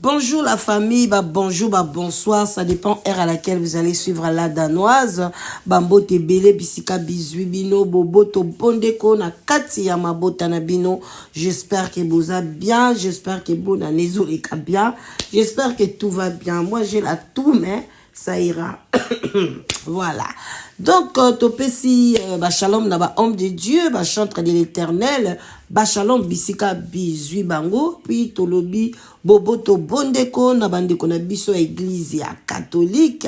Bonjour la famille, bah bonjour, bah bonsoir, ça dépend heure à laquelle vous allez suivre la danoise. Bambote ebele bisika bizui bino boboto bondeko na kati ya mabota na bino. J'espère que boza bien, j'espère que bonne année ezoleka bien, j'espère que tout va bien. Moi j'ai la tout mais ça ira. Voilà. Donc euh, topesi euh, ba shalom na ba homme de Dieu, ba chantre de l'Éternel, ba shalom bisika bizui bango, puis tolobi boboto bondeko na bandeko na biso ya église ya catholique.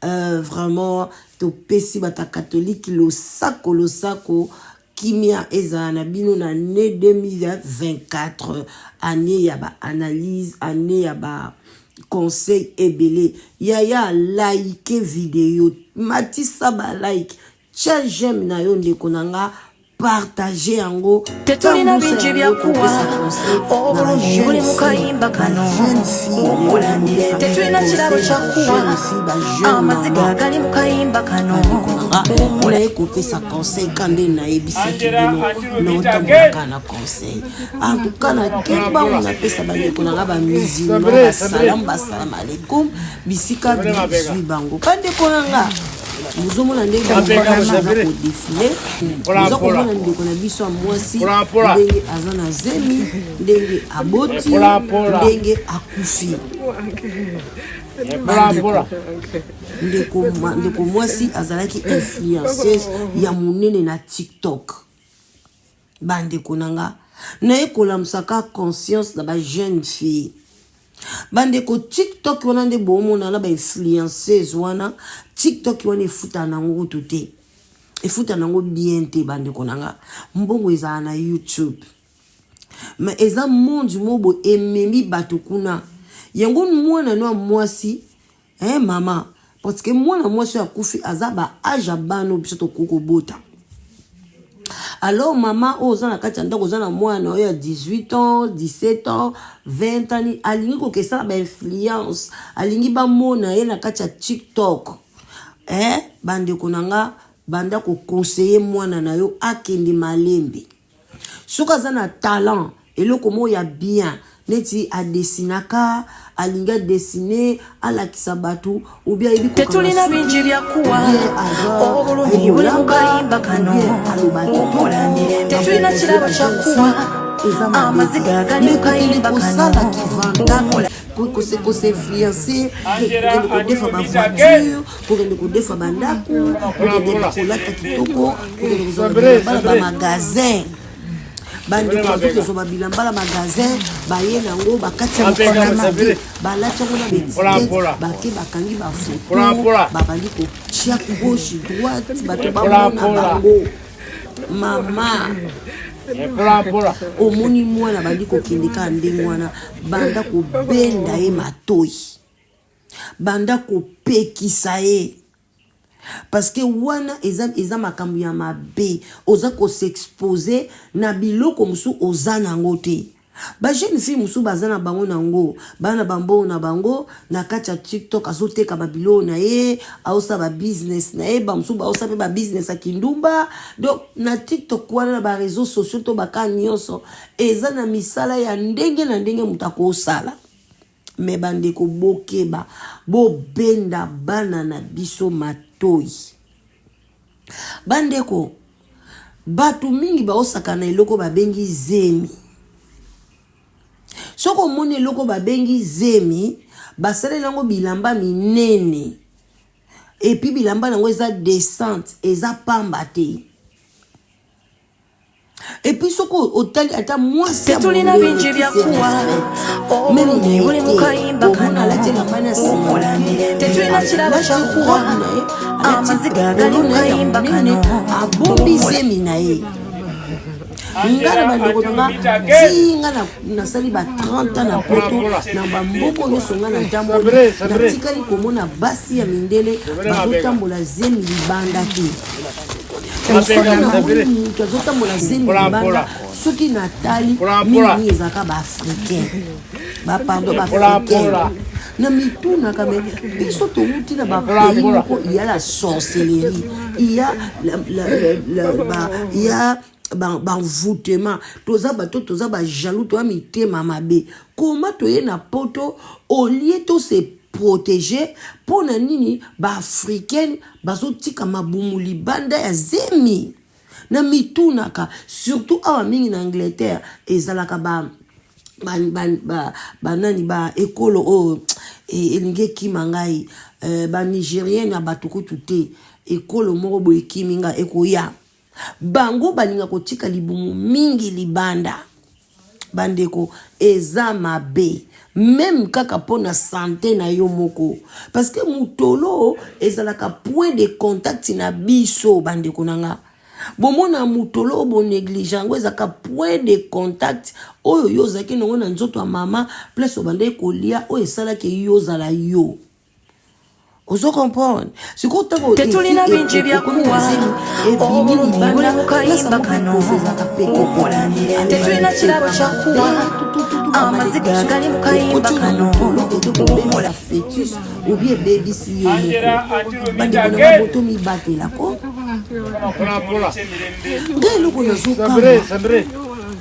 Euh, vraiment topesi bata catholique losako losako kimia ezala na bino na année 2024 année ya ba analyse année ya ba conseil ebele yaya like video matisa ba like tia j'aime na yo ndeko na nga partage yango Tetulina bingi byakuwa obulungi buli mu kayimba kano tetulina kirabo kyakuwa amaziga gali mu kayimba kano naye kopesa conseil ka nde nayebisaki bino naotambolaka na conseil en tout cas nakembango napesa bandeko na nga bamusulman basalam basalam aleikum bisika bizwi bango bandeko na nga bozomona ndenge aza kodefile boza komona ndeko na biso ya mwasi ndenge aza na zemi ndenge aboti ndenge akufi bandeko ndeko, ndeko mwasi azalaki influenceuse ya monene na tiktok bandeko na nga naye kolamusaka conscience na ba jeune fille bandeko tiktok wana nde bomona na ba influenceuse wana tiktok wana efutana nango kutu te efutana nango bien te bandeko na nga mbongo ezala na youtube mais eza monde moko boye ememi bato kuna yango mwana no ya mwasi eh mama parce que mwana mwasi oyo akufi aza ba age ya bana biso tokoki kobota alors mama oyo oza na kati ya ndako oza na mwana oyo ya 18 ans 17 ans 20 ans alingi kokesala bainfluence alingi bamona ye na kati ya tiktok eh, bandeko na nga banda kokonseye mwana na yo akende malembe soki aza na talent eloko moko ya bien neti adesinaka alingi adesine alakisa bato obi ayebi tetulina bingi byakuwa obulumi buli mukayimba kano tetulina kirabo kyakuwa amaziga gali mukayimba kano kosinfluence kokende kodefa bavoiture kokende kodefa bandako kokende kolata kitoko kokende kozwa bilamba na bamagasin bandeko bazoki kozwa babilamba na magasin baye nango bakati yango mabe balati yango na baetikete bake bakangi bafoto babandi kotia gauche droite bato bamona bango mama omoni mwana bandi kokende kaka ndenge wana banda kobenda ye matoi banda kopekisa ye parce que wana eza, eza makambo ya mabe oza kosexpose na biloko mosusu oza nango te bajeune fille mosusu baza na bango nango bana bambongo na bango na kati ya tiktok azoteka babiloko na ye aosala babusiness na ye bamosusu baosala mpe babusiness ya kindumba donc na tiktok wana na bareseau sociaux to baka nyonso eza na misala ya ndenge na ndenge moto akosala me bandeko bokeba bobenda bana na biso matoi bandeko bato mingi baosaka na eloko babengi zemi soki omoni eloko babengi zemi basaleli yango bilamba minene epuis bilamba yango eza descente eza pamba te epuis soki otali ata mwasi tetulina bingi byakuwa obulumi buli mukayimba kano alati elamba na nsima tetulina kirabo kyakuwa amaziga gali mukayimba kano abombi zemi na ye nga na bandeko na nga ti nga nasali ba 30 ans na poto na bamboko nyonso nga natamboli natikali komona basi ya mindele bazotambola zemi libanda te soki namoni moto azotambola zemi libanda soki natali mingi ezalaka baafricain bapardon baafricain na mitunaka me biso towuti na bapays moko iya la sorcellerie iya la, la, la, la, ba, iya Ba envoûtement, toza bato, toza bajaloux, toza mitema mabe. Koma toye na Poto, au lieu to se protéger, mpo na nini baafricaine bazotika mabumu libanda ya zemi? Na mitunaka, surtout awa mingi na Angleterre, ezalaka ba banani, ba ekolo oyo elingi ekima ngai, banigérienne ya bato kutu te. Ekolo moko boye ekimi ngai, ekoya bango balinga kotika libumu mingi libanda. Bandeko, eza mabe même kaka mpo na santé na yo moko, parce que mutolo ezalaka point de contact na biso. Bandeko na nga, bomona mutolo oyo bonéglige yango, ezalaka point de contact oyo yo ozalaki nango na nzoto ya mama, place obandaki kolia, oyo esalaki yo ozala yo. Ozo comprendre sikoyo? Ntango Tetulina bingi byakuwa, obulumi buli mu kayimba kano. Tetulina kirabo kyakuwa, amaziga gali mu kayimba kano. Ekobebisa fœtus obi ebebisi yo moko. Bandeko na nga, boto mibatelako ngai eloko nazokamwa.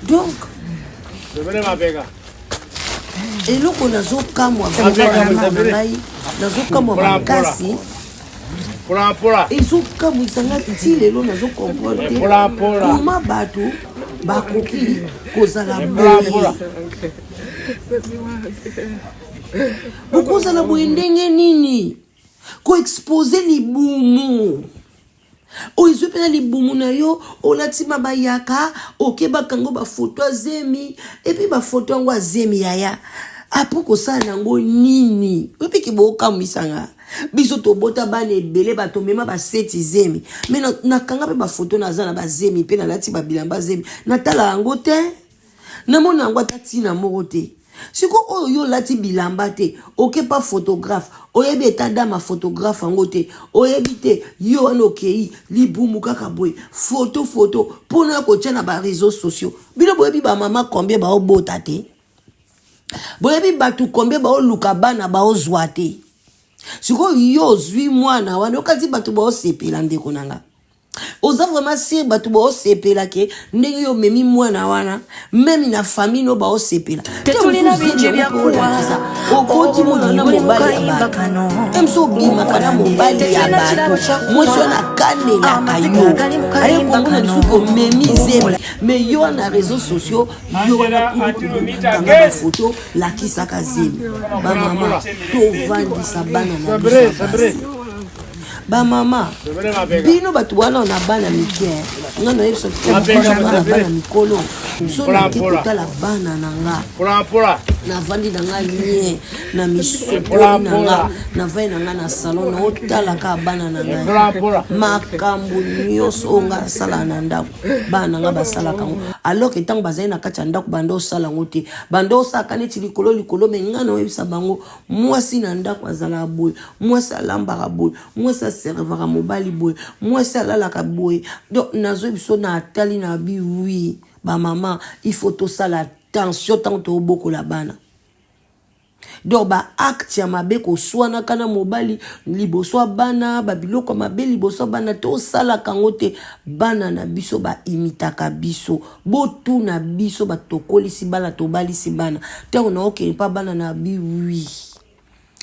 Donc eloko nazokamwa vraiment na ngai, nazokamwa makasi, ezokamwisa nga ti lelo, nazocomprendre te koma bato bakoki kozala boye. Bokozala boye ndenge nini, koexposer libumu oyo ezwi mpena libumu na yo, olati mabayaka, oke bakango bafoto azemi, et puis bafoto yango azemi yaya, apo kosala nango nini? Oyebiki, bokamwisanga biso tobota bana ebele, bato mema baseti zemi, mais nakanga mpe bafoto, naza na bazemi mpe nalati babilamba zemi, natala yango te, namona yango ata ntina moko te. Siko oyo yo olati bilamba te, okepa photographe, oyebi état d'âme photographe yango te, oyebi te. Yo wana okei libumu kaka boye, foto foto mpona ya kotia na baréseaux sociaux. Bino boyebi bamama combien baobota te? Boyebi bato combien baoluka bana, baozwa te? Sikoyo yo ozwi mwana wana, okati bato baosepela. Ndeko na nga, oza vraiment sûr bato baosepela ke ndenge yo omemi mwana wana, même na famille no baosepela? Tetulina bingi byakuwa, Okoti mwana na mobali ya bato, emso obimaka na mobali ya bato, mwasi wana akanelaka yo, aye komona lisusu omemi zemi. Mais yo wana réseaux sociaux, yo wana kuluku, kanga bafoto, lakisaka zemi. Bamama, tovandisa bana na biso ya basi. Bamama, bino bato wana na bana mike, nga nayebi nga na bana mikolo, so nake kotala bana na nga, navandi na nga nie na misokoli na nga, navandi na nga na salon, naotalaka bana na ngai. Makambo nyonso oyo nga asalaka na ndako, bana na nga basalaka yango, alors que ntango bazali na kati ya ndako, banda osala yango te, banda osalaka neti likolo likolo. Mais nga naoyebisa bango, mwasi na ndako azalaka boye, mwasi alambaka boye, mwasi aservaka mobali boye, mwasi alalaka boye. Donc nazoyebi biso na atali na bi oui. Bamama, il faut tosala attention ntango tobokola bana. Donc baacte ya mabe, koswanaka na mobali liboso ya bana, babiloko ya mabe liboso ya bana, tosalaka yango te. Bana na biso baimitaka biso. Botuna biso bato tokolisi bana, tobalisi bana. Ntango naokende mpa bana na bi oui,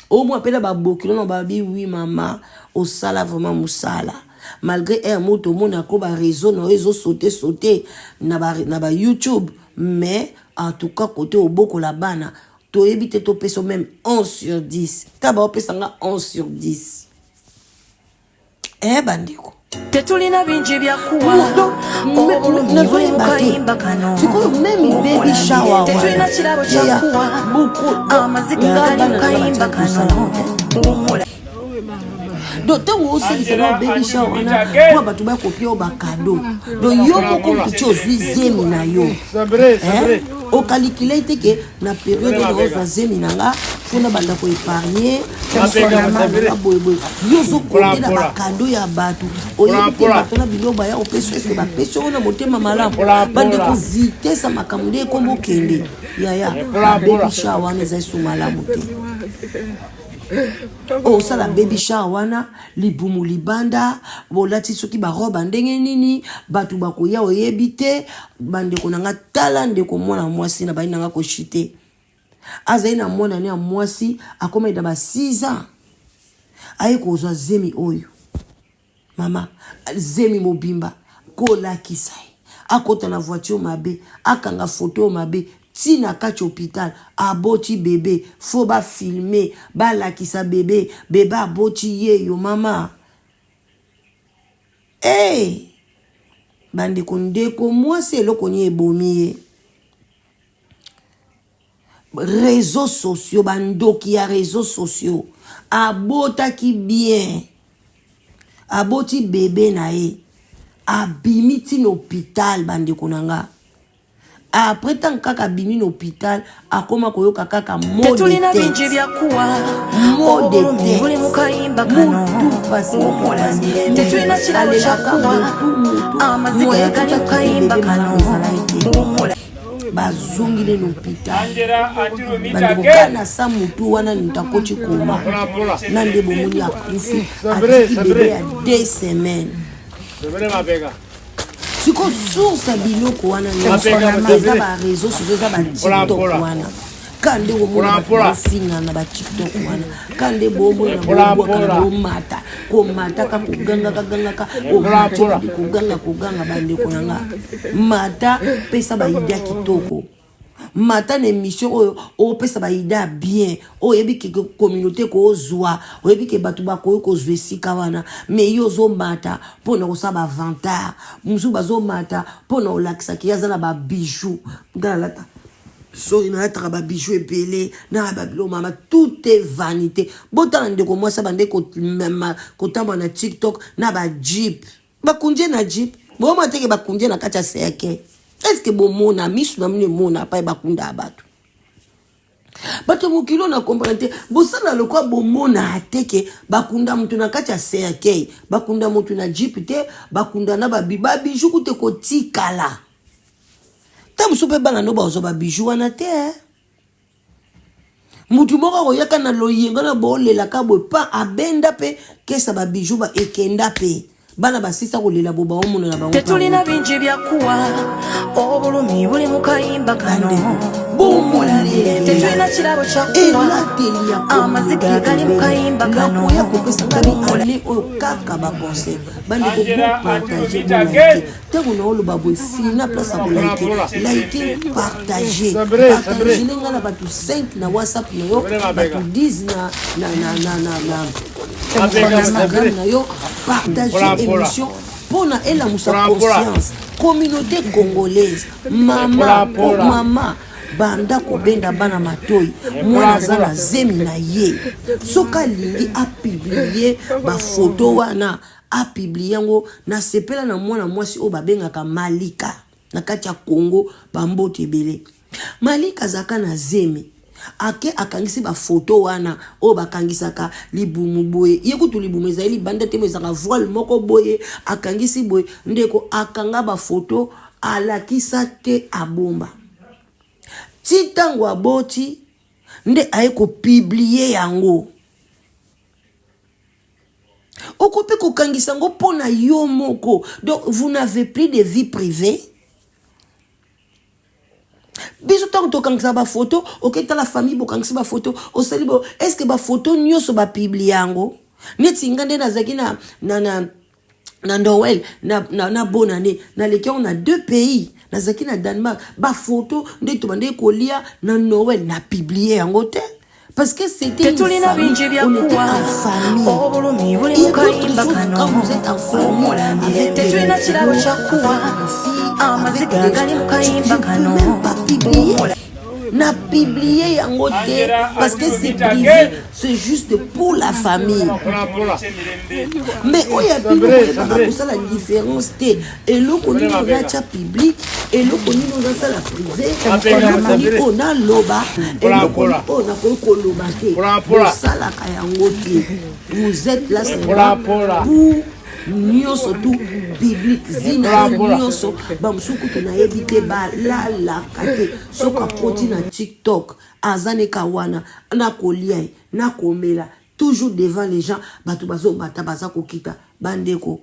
omwa mpe na babokilo na babi oui, mama osala vraiment mosala, malgré aire mo tomonako baréseau na yo ezosaute saute na ba YouTube, mais en tout cas côté obokola bana, toyebi te, topesa même 11 sur 10 ta, baopesanga 11 sur 10. E bandeko, Tetulina bingi byakuwa, obulumi buli mu kayimba kano. Sikoyo même baby shower, Tetulina kirabo kyakuwa, amaziga gali mu kayimba kano. Donc ntango osalisa na baby shower wana mpo bato bakopia yo bacadeau, donc yo moko motu ti ozwi zemi na yo, okalikile te ke na période oyo ozwa zemi na nga, fona banda koépargner nga boyeboye. Yo ozokonde na bacadeau ya bato, oyebi te bato na biloko baya opesi, eske bapesi yango na motema malamu? Bandeko, vitesse ya makambo nde ekomba okende yaya. Baby shower wana eza esu malamu te. Osala baby shower wana libumu libanda, bolati soki baroba ndenge nini, bato bakoya oyebi te. Bandeko na nga, tala ndeko mwana mwasi na bayi na nga koshite, azali na mwana ne ya mwasi akomaki na ba 6 ans, aye kozwa zemi oyo. Mama, zemi mobimba kolakisa ye, akota na voiture mabe, akanga foto mabe ti na kati hôpital, aboti bebe, fo bafilme, balakisa bebe, bebe aboti ye yo mama. Hey! Bandeko, ndeko mwasi eloko nini ebomi ye? Réseaux sociaux, bandoki ya réseaux sociaux. Abotaki bien, aboti bebe na ye, abimi ti na hôpital. Bandeko na nga, après ntango kaka abimi na hôpital, akoma koyoka kaka mot de Tetulina tête. Bingi byakuwa Mot de obulumi tête. buli mu kayimba kano. Mutu pasi, mutu pasi. Tetulina kirabo Alelaka kyakuwa mutu, mutu. amaziga Moyen gali mu totaki kayimba bebe kano. malamu ezalaki te. Wumula. Bazongile na hôpital. Angela until we meet Bandeko, again. kana sa mutu wana moto akoti koma na nde bomoni akufi, Sabre, atiki sabre. bebe ya 2 semaines. Sabre mabega. Siko source ya biloko wana nyonso Mabega, eza baréseau sociaux, eza baTikTok Pola, pola. wana. Ka nde komona bato Pola, pola. bofinga na baTikTok wana, ka nde bomona Pola, bobwaka na pola. bomata komataka, kogangaka gangaka, Pola, omati pola. obandi koganga koganga. Bandeko na nga, mata, pesa baidea kitoko. Mata na émission oyo, opesa baidea ya bien oyo oyebi ke communauté kozwa, oyebi ke bato bakoki kozwa esika wana. Mais yo ozomata mpona kosala bavantard, mosusu bazomata mpona kolakisaka ye aza na babijou, nga nalata, soki nalataka babijou ebele na babilo. Mama, tout est vanité. Botala ndeko mwasi abande kotambola na TikTok na bajeep, bakundie na jeep. Bomona teke bakundie na kati ya cercueil. Est-ce bomona misu na mino emona apai bakunda ya bato? Bato mokili oyo na comprendre te. Bosala lokwa bomona te ke bakunda motu na kati ya cercueil, bakunda motu na jeep te, bakunda na babijou kute kotikala. Ta mosusu mpe bana no bazwa babijou wana te, eh? Mutu moko akoyaka na loyenga na boolelaka boye pa abenda mpe kesa babijou ba ekenda mpe bana basisa kolela bo baomona na bango. Tetulina bingi byakuwa obulumi buli mu kayimba kano. Bandeko, Tetulina kirabo kyakuwa elateli ya amaziga gali mu kayimba kano. Nakoya kopesa nga ane oyo kaka baconseil. Bandeko, Angela, bopartage, until we meet bolike. again. Ntango na oloba boye, fina place ya kolike, like, partage. Sabre, Partage sabre. nga na bato 5 na WhatsApp na yo, Sabre, mabega. bato 10 na Mabega, Instagram sabre. na yo. Partage Pola, pola. émission mpona elamusa Pola, pola. conscience communauté congolaise. Mama, Pola, pola. mama, banda kobenda bana matoi. Mwana aza na zemi na ye, soki alingi apublie bafoto wana, apublie yango. Nasepela na mwana mwasi oyo babengaka Malika na kati ya Congo, bamboto ebele. Malika azalaka na zemi, ake akangisi bafoto wana oyo bakangisaka libumu boye. Ye kutu libumu ezali libanda te, mo ezalaka voile moko boye akangisi boye. Ndeko akanga bafoto, alakisa te, abomba ti ntango aboti nde aye kopublie yango. Okoki kokangisa yango mpo na yo moko. Donc vous n'avez plus de vie privée. Biso ntango tokangisa bafoto, oketala famille, bokangisi bafoto, osali bo, est ce que bafoto nyonso bapublie yango? Neti nga nde nazalaki na Noël na bonne année, naleki yango na deux pays. Nazalaki na Danemark, bafoto nde tobandeki kolia na Noël, na publie yango te parce que c'était une Tetulina famille. bingi On était byakuwa en famille. obulumi buli Il y mu a d'autres kayimba choses kano. quand vous êtes en famille avec des Tetulina kirabo kyakuwa amaziga gali mu kayimba kano. même pas publier, na publié yango te parce que c'est privé, c'est juste pour la famille. Mais oyo ya bino, boyebaka kosala différence te. Eloko nini ozatya public, eloko nini ozasala privé, eloko nini oyo naloba, eloko nini oyo nakoki koloba te, bosalaka yango te. Vous êtes là seulement pour nyonso tout public vie na ye nyonso. Bamosusu kutu nayebi te balalaka te. Soki akoti na TikTok aza neka wana na kolia ye na komela, toujours devant les gens. Bato bazobata, baza kokita. Bandeko,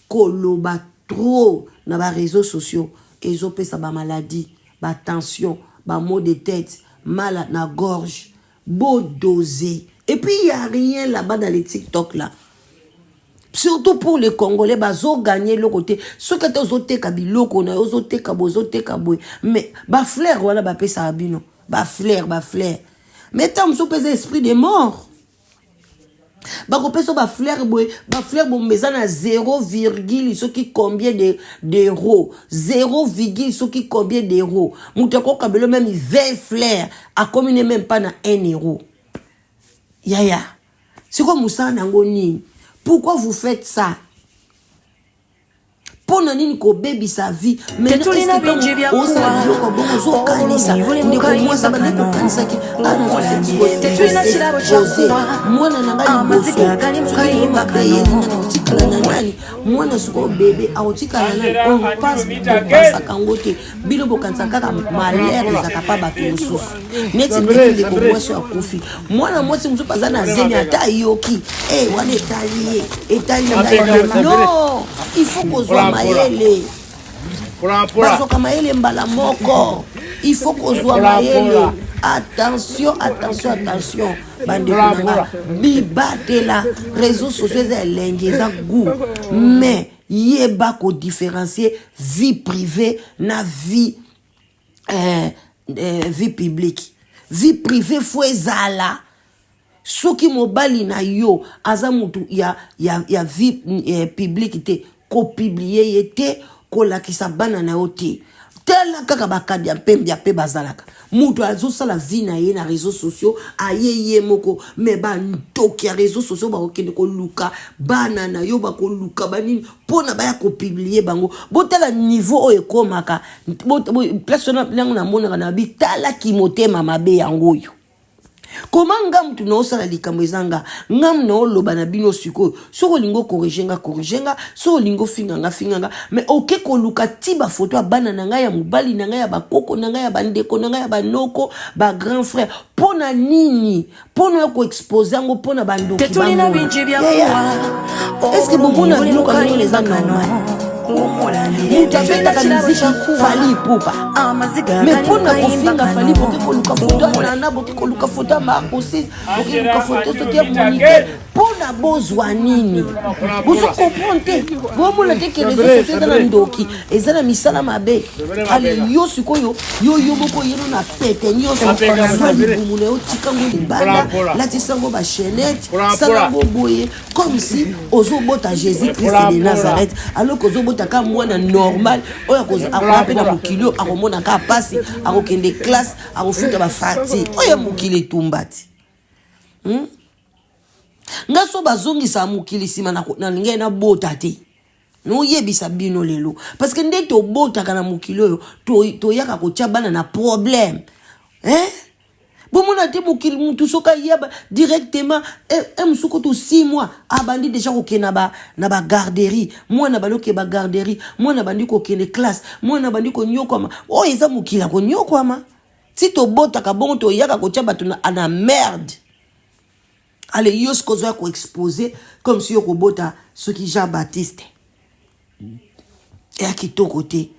koloba trop na baréseaux sociaux ezopesa bamaladie, batension, bamaux de tête, mal na gorge. Bodose. Et puis il y a rien là-bas dans les TikTok là, surtout pour les Congolais. Bazoganye eloko te. Soki ata ozoteka biloko na yo, ozoteka boye, ozoteka boye, mais bafleur wana bapesaka bino, bafleur, bafleur, mais ntango mosusu mpe eza esprit de mort. Bakopesa bafleur boye, bafleur boye, eza na 0 virgule soki combien de d'euro, 0 virgule soki combien d'euro. Moto akokabelo même 20 fleurs, akomi ne même pas na 1 euro. Yaya, sikoyo mosala nango nini? Pourquoi vous faites ça? Mpo na nini kobebisa vie? Tetulina bingi byakuwa. Osala biloko bongo, ozokanisa Obulungi buli ndeko mu mwasi kayimba abandi kano. kokanisaki Tetulina kirabo kyakuwa. mwana na ngai Amaziga gali mu kayimba kano. liboso akotikala na nani? Mwana sikoyo bebe akotikala nani? Opasaka yango te. Bino bokanisa kaka malheur ezalaka pa bato mosusu, neti ndenge ndeko mwasi oyo akufi. Mwana mwasi mosusu aza na zemi, ata ayoki e wana etali ye, etali ngai. Non, il faut kozwa mayele. Bazwaka mayele mbala moko. Il faut kozwa mayele. Attention, attention, attention, bandeko na nga. Bibatela. Réseau sociaux eza elengi, eza goût, mais yeba kodifférencier vie privée na vie publique. Vie privée faut ezala. Soki mobali na yo aza mutu ya vie publique te, kopublier ye te, kolakisa bana na yo te. Tala kaka bakadi ya mpembia mpe bazalaka. Moto azosala vie na ye na réseaux sociaux, aye ye moko, mais bandoki ya réseaux sociaux bakokende koluka bana na yo, bakoluka banini mpona baya kopublier bango. Botala niveau oyo ekomaka place wana. Yango namonaka na bitalaki motema mabe yango oyo. Koma nga mutu naosala likambo eza nga, nga mu naoloba na bino sikoyo. Soki olingi ocorriger nga, corriger nga. Soki olingi ofinga nga, finga nga. Mais oke koluka ti bafoto ya bana na ngai, ya mobali na ngai, ya bakoko na ngai, ya bandeko na ngai, ya banoko, bagrand frère, mpo na nini? Mpo na koexposer yango mpo na bandoki. Tetulina bingi byakuwa. Est-ce bomona biloko ya ndenge eza normal? Moto abetaka miziki, Fally Ipupa, mais mpo na kofinga Fally, boke koluka foto ya Nana, boke koluka foto ya Marcosis, boke koluka foto soki ya Monike, mpo na bozwa nini? Bozo comprendre te, bomona te ke réseau sociaux eza na ndoki, eza na misala mabe. Ale yo sikoyo, yo moko oyeno na pete nyonso, zwa libumu na yo, tikango libanda, latisango bachaînette, salango boye comme si ozobota Jésus Christ de Nazareth, alors que ozobota ka mwana normal oyo akoya mpe na mokili oyo, akomona ka pasi, akokende classe, akofuta bafacture. Oyo mokili etumba ti, Nga so bazongisa mokili nsima, nalingai nabota te. Noyebisa bino lelo, parce que nde tobotaka na mokili oyo, toyaka kotia bana na problème, hein? Bomona te mokili, mutu soki ayeba directement mosuku to 6 mois, abandi déjà kokende na bagarderie. Mwana bandi kokende bagarderie, mwana bandi kokende classe, mwana bandi konyokwama. Oyo eza mokili ya konyokwama. Ti tobotaka bongo, toyaka kotia bato na merde. Ale yo soki ozoya koexposer comme si yo kobota soki Jean Baptiste, eya kitoko te.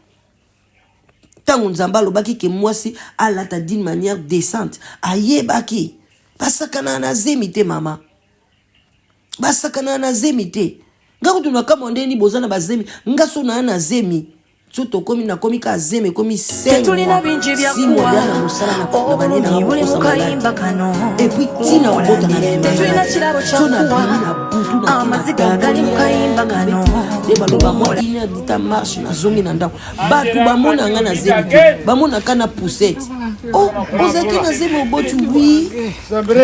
Ntango Nzambe alobaki ke mwasi alata d'une manière décente, ayebaki basakanaka na zemi te. Mama, basakanaka na zemi te. Nga kutu na kamwa ndeni boza na bazemi. Nga so naa na zemi, so tokomi, nakomi ka zemi ekomi Tetulina bingi byakuwa. na mosala na bandi Obulungi buli mu kayimba kano. et puis ntina obota na Tetulina kirabo so na kyakuwa. bimi na butu na Amaziga gali mu kayimba kano. Nde baloba mwa une heure dita marche, nazongi na ndako, bato bamona nga na zemi te, bamonaka na poussette. O ozalaki na zemi, oboti? Oui.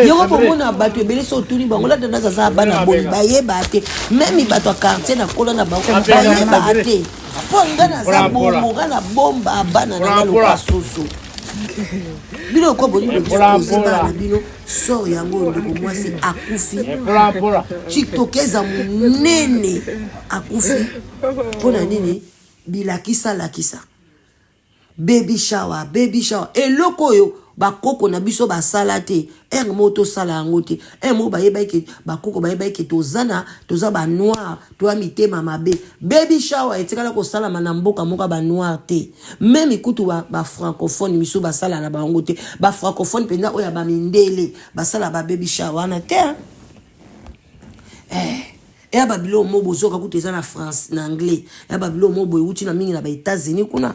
Yango bomona bato ebele, so otuni bango, lata naza aza bana boni, bayeba te. Même bato ya quartier nakola na bango bayeba te, mpo nga naza bongo, nga na bomba bana na nga loka soso. Bino lokola bolingi koexpose bana na bino, sort yango ndeko mwasi akufi, tiktokeza monene akufi mpo na nini? Bilakisa lakisa, baby shower, baby shower, eloko oyo bakoko na biso basala te. Ere moko tosala yango te. Ere moko bayebaki ke bakoko bayebaki ke toza na toza banoir, toya mitema mabe. Baby shower etikala kosalama na mboka moko ya banoir te, meme kutu bafrancophone ba misusu basala na bango te. Bafrancophone mpenza oyo ya bamindele basala ba baby shower wana te, eh. Eya babiloko moko bozoka kutu eza na France, na anglais. Eya babiloko moko boye euti na mingi na ba États-Unis kuna.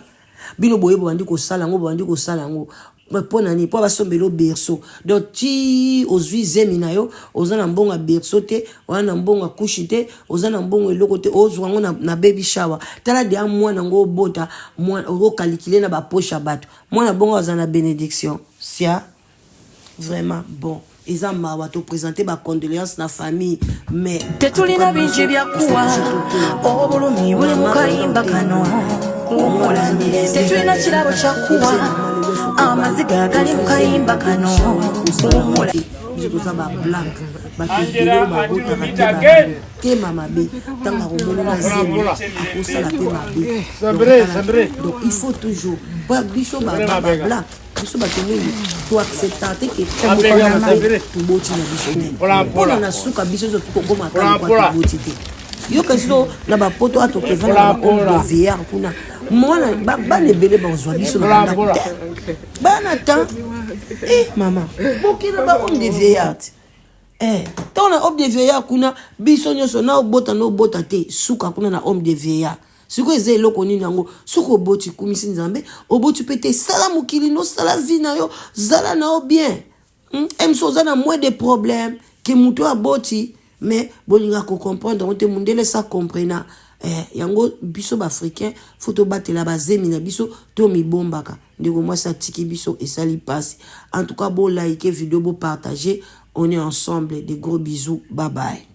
Bino boye bobandi kosala yango, bobandi kosala yango mpo na nini? Mpo basombela yo berceau. Donc ti ozwi zemi na yo, oza na mbongo ya berceau te, oza na mbongo ya couche te, oza na mbongo eloko te, ozwa yango na baby shower. Tala deya mwana yango obota, okalikile na bapoche ya bato. Mwana bongo aza na bénédiction sia vraiment. Bon, eza mawa, topresente bacondoléance na famille, mais Tetulina bingi byakuwa, obulumi buli mu kayimba kano. Wumula, tetulina kirabo kyakuwa, amaziga gali mu kayimba kano. Wumula. Biso toza bablank, bato ebele oyo babotaka te, tema mabe. Ntango akomoni na zemi, akosala mpe mabe. Donc il faut toujours biso bablank, biso bato mingi toacceptaka te ke toboti na biso te. Mpona na suka biso nyonso tokokoma kaka lokwa toboti te. Yoka so na bapoto atokevanda na bahomme de vieillard kuna, mwana bana ebele bazwa biso na bandako te. Bana tan e mama bokenda bahomme de vieillard te. Ntango na homme de vieillard kuna, biso nyonso na obota na obota te, suka kuna na homme de vieillard. Sikoyo eza eloko nini yango? Soki oboti, kumisi Nzambe. Oboti mpe te, sala mokili nosala vie na yo, zala na yo bien. Mso oza na moins de problème ke moto oyo aboti, mais bolingaka kocomprendre yango te. Mondele sa comprena yango. Biso baafricain, faut tobatela bazemi na biso, to mibombaka. Ndeko mwasi atiki biso, esali mpasi. En tout cas, bolike video, bopartage, on est ensemble. De gros bisous, bye bye.